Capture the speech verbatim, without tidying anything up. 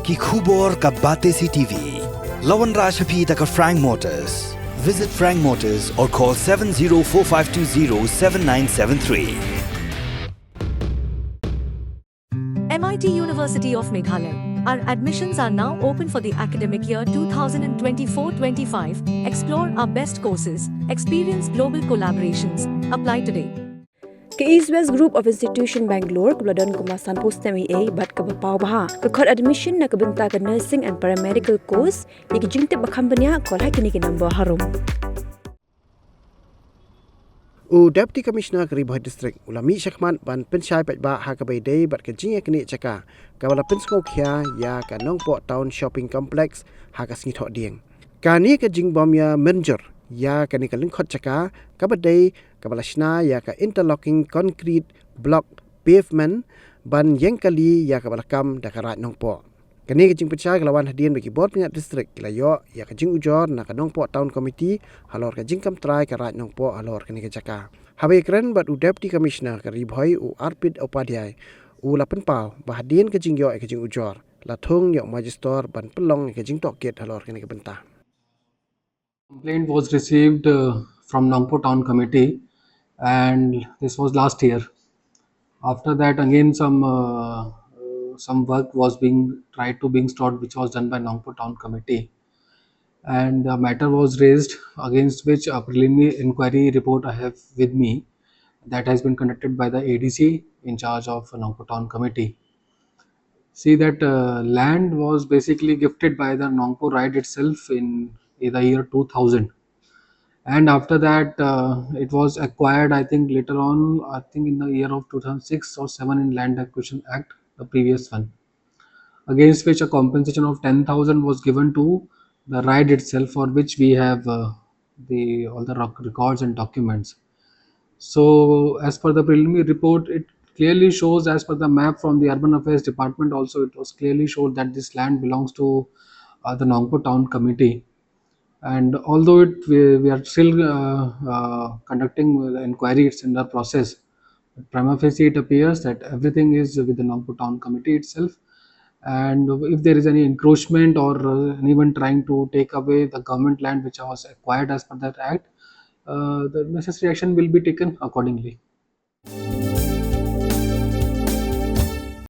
Ki khubor ka Batesi TV. La wanrah sha phi da ka Frank Motors. Visit Frank Motors or call seven zero four five two zero seven nine seven three. M I T University of Meghalaya. Our admissions are now open for the academic year two thousand twenty-four twenty-five. Explore our best courses, experience global collaborations. Apply today. Ka East West Group of Institution Bangalore kaba la don kumba sanphew snem eiei bad kaba paw bha ka khot admission na ka bynta ka nursing and paramedical course. Ïa ki jingtip ba kham bniah call ha kine ki number harum. U Deputy Commissioner ka Ri Bhoi District u la mih shakhmat ban pynshai paidbah ha kaba ïadei bad ka jingïaknieh jaka kaba la pynsngewkhia ïa ka Nongpoh Town Shopping Complex ha ka sngi Thohdieng. Kane ka jingbym ïa mynjur ïa kane ka lyngkhot jaka kaba dei kaba la shna ïa ka interlocking concrete block pavement ban ïeng kali ïa kaba la kam da ka Raid Nongpoh. Kane ka jingpynshai ka la wan hadien ba ki bor pynïaid district ki la ïoh ïa ka jingujor na ka Nongpoh Town Committee halor ka jingkam trai ka Raid Nongpoh halor kane ka jaka. Haba ïakren bad u Deputy Commissioner ka Ri Bhoi u Arpit Upadhyay u la pynpaw ba hadien ka jingïoh ïa ka jingujor la thung ïa u Magistrate ban pynlong ïa ka jingtohkit halor kane ka bynta. Complaint was received uh, from Nongpoh Town Committee, and this was last year. After that, again some uh, uh, some work was being tried to being stopped, which was done by Nongpoh Town Committee, and a matter was raised against which a preliminary inquiry report I have with me, that has been conducted by the A D C in charge of Nongpoh Town Committee. See that uh, land was basically gifted by the Nongpoh Raid itself in, in the year two thousand, and after that uh, it was acquired, I think, later on, I think, in the year of two thousand six or seven in Land Acquisition Act, the previous one, against which a compensation of ten thousand was given to the Raid itself, for which we have uh, the all the rec- records and documents. So, as per the preliminary report, it clearly shows, as per the map from the Urban Affairs Department, also it was clearly showed that this land belongs to uh, the Nongpoh Town Committee. And although it, we, we are still uh, uh, conducting the inquiry, it's in the process. But prima facie, it appears that everything is with the Nongpoh Town Committee itself. And if there is any encroachment or uh, anyone trying to take away the government land which was acquired as per that act, uh, the necessary action will be taken accordingly.